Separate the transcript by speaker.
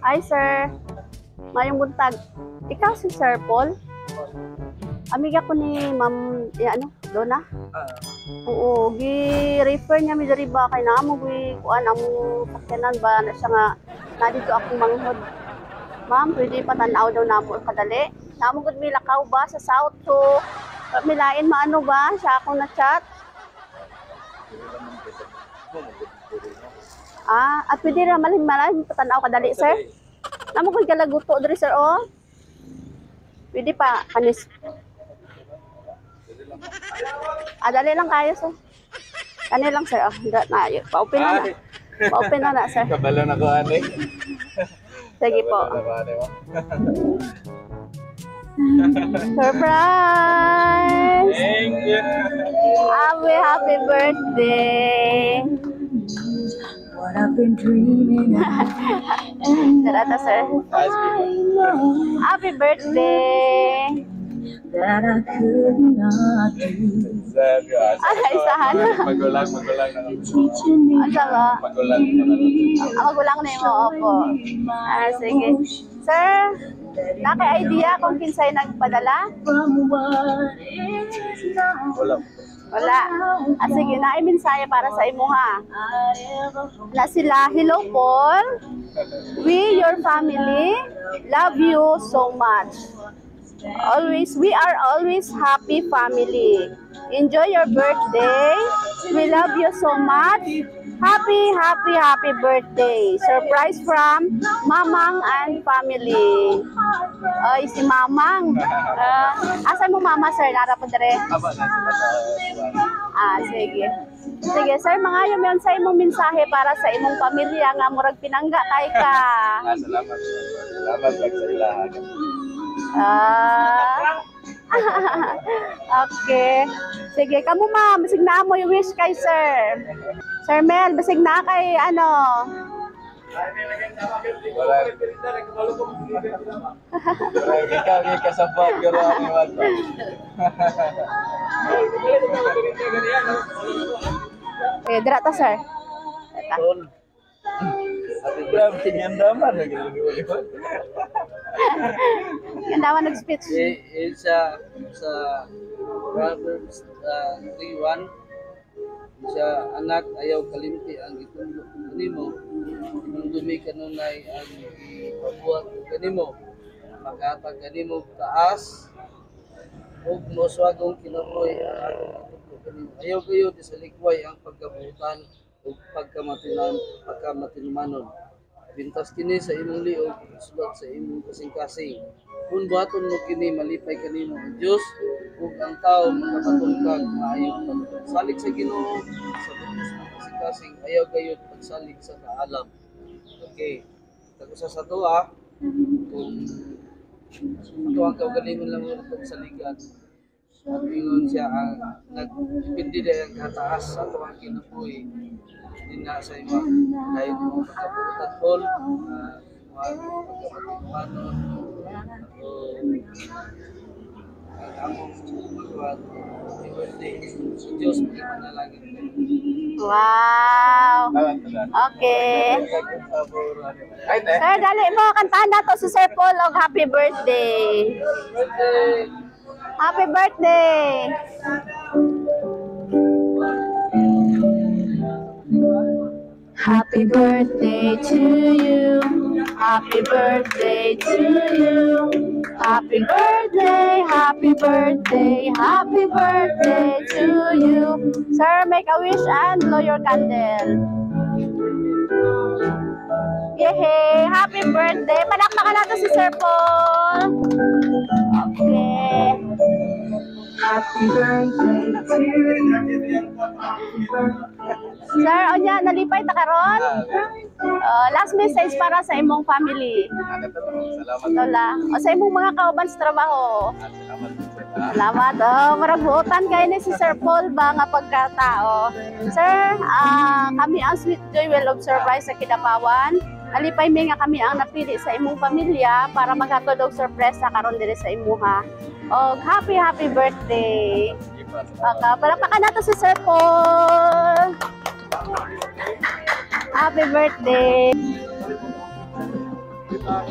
Speaker 1: Hi, sir. Maayong buntag. Ikaw si Sir Paul? Amiga ko ni Ma'am, eh, ano, Donna?
Speaker 2: Ah.
Speaker 1: Oo, gi-refer niya mi diri ba kay namo gi kuan among sakyanan ba na siya nga na dito akong manghod. Ma'am, pwede patan-aw daw namo kadali. Namo gud mi lakaw ba sa South, so milain maano ba siya akong na-chat. Ah, at pwede ra malin malin patan-aw kadali, sir. Namo gud kalaguto diri, sir, oh. Pwede pa kanis. Ah, dali lang kayo, sir. Kani lang, sir. Oh, na, pa-open na na. Pa-open na na, sir.
Speaker 2: Kabalo na ko, ane.
Speaker 1: Sige po.
Speaker 2: Kabalo na ko, ane mo.
Speaker 1: Surprise!
Speaker 2: Thank you.
Speaker 1: Happy, happy birthday!
Speaker 3: What I've been dreaming of.
Speaker 1: Sarata, sir.
Speaker 2: Ah, sige.
Speaker 1: Happy birthday!
Speaker 3: That I could not do.
Speaker 2: Sir, ah,
Speaker 1: Ah, isahan.
Speaker 2: Magulang, magulang na.
Speaker 3: Teaching me
Speaker 1: Ano ba?
Speaker 2: Magulang na.
Speaker 1: Ah, magulang na mo, opo. Ah, sige. Sir, naka-idea kung kinsay nagpadala?
Speaker 3: from what is not.
Speaker 2: Wala.
Speaker 1: Wala. Ah, sige, naay mensahe para sa imuha.
Speaker 3: I ever hope
Speaker 1: Na sila, "Hello Paul, we, your family, love you so much. Always, we are always happy family. Enjoy your birthday. We love you so much. Happy, happy, happy birthday. Surprise from Mamang and family." Ay, si Mamang. Asa mo mama, sir? Nara po dire.
Speaker 2: Aba na sila sa
Speaker 1: Ah, sige. Sige, sir, mga yun sa imong mensahe para sa imong pamilya nga murag pinangga kay ka.
Speaker 2: Ah, salamat. Salamat lang sa ilahan.
Speaker 1: Ah. Okay. Sige, kamo ma'am, bisig na mo yung wish kay sir. Sir Mel, bisig na kay ano.
Speaker 2: Wala. Wala, ikaw, ikaw kasabot, garo ang iwan ba?
Speaker 1: Eh, dira ta, sir. Eta.
Speaker 2: Grabe, tinyandaman.
Speaker 1: Ganda nag-speech.
Speaker 4: Eh, eh, sa Proverbs 3:1 sa anak, ayaw kalimti ang gitudlo ko kanimo, hinumdumi kanunay ang ipabuhat ko kanimo, makahatag kanimo og taas ug moswagong kinabuhi ang akong gitudlo kanimo. Ayaw kayo disalikway ang pagkabuutan ug pagkamatinumanon. Bintas kini sa imong liog, isulat sa imong kasing-kasing. Kung buhaton mo kini, malipay kanimo ang Dios ug ang tao makabaton kag maayong pagsalig sa Ginoo sa bugos ng kasing-kasing, ayaw gayud pagsalig sa kaalam. Okay. Tag-usa sa tuwa, kung ato ang kaugalingon lang mo pagsaligan, at ingon siya ang nagdepende dahil ang kataas sa ato ang kinabuhi din na sa imo dahil mo pagkabuutan, Paul, pagkamatinumanon o ang among magawa happy birthday sa Diyos magpanalangin.
Speaker 1: Wow. Okay.
Speaker 2: Ay, te.
Speaker 1: Sir, dali mo kantahan nato si Sir Paul og happy birthday.
Speaker 4: Birthday.
Speaker 1: Happy birthday. Happy birthday to you. Happy birthday to you. Happy birthday, happy birthday, happy birthday to you. Sir, make a wish and blow your candle. Yay! Happy birthday! Palakpakan natin si Sir Paul. Okay.
Speaker 3: Happy birthday to you.
Speaker 1: Sir, onya, nalipay ta karon? Last message para sa imong family.
Speaker 2: Salamat.
Speaker 1: Lola. O sa imong mga kauban sa trabaho.
Speaker 2: Ah, salamat.
Speaker 1: Salamat. Oh, marag buotan kayo ni si Sir Paul ba nga pagkatao. Sir, kami ang Sweet Joy Well of Surprise sa Kidapawan. Nalipay mi nga kami ang napili sa imong pamilya para maghatod og sorpresa karon diri sa imuha. Og happy happy birthday. Okay, palakpakan nato si Sir Paul. Happy birthday.
Speaker 4: Sa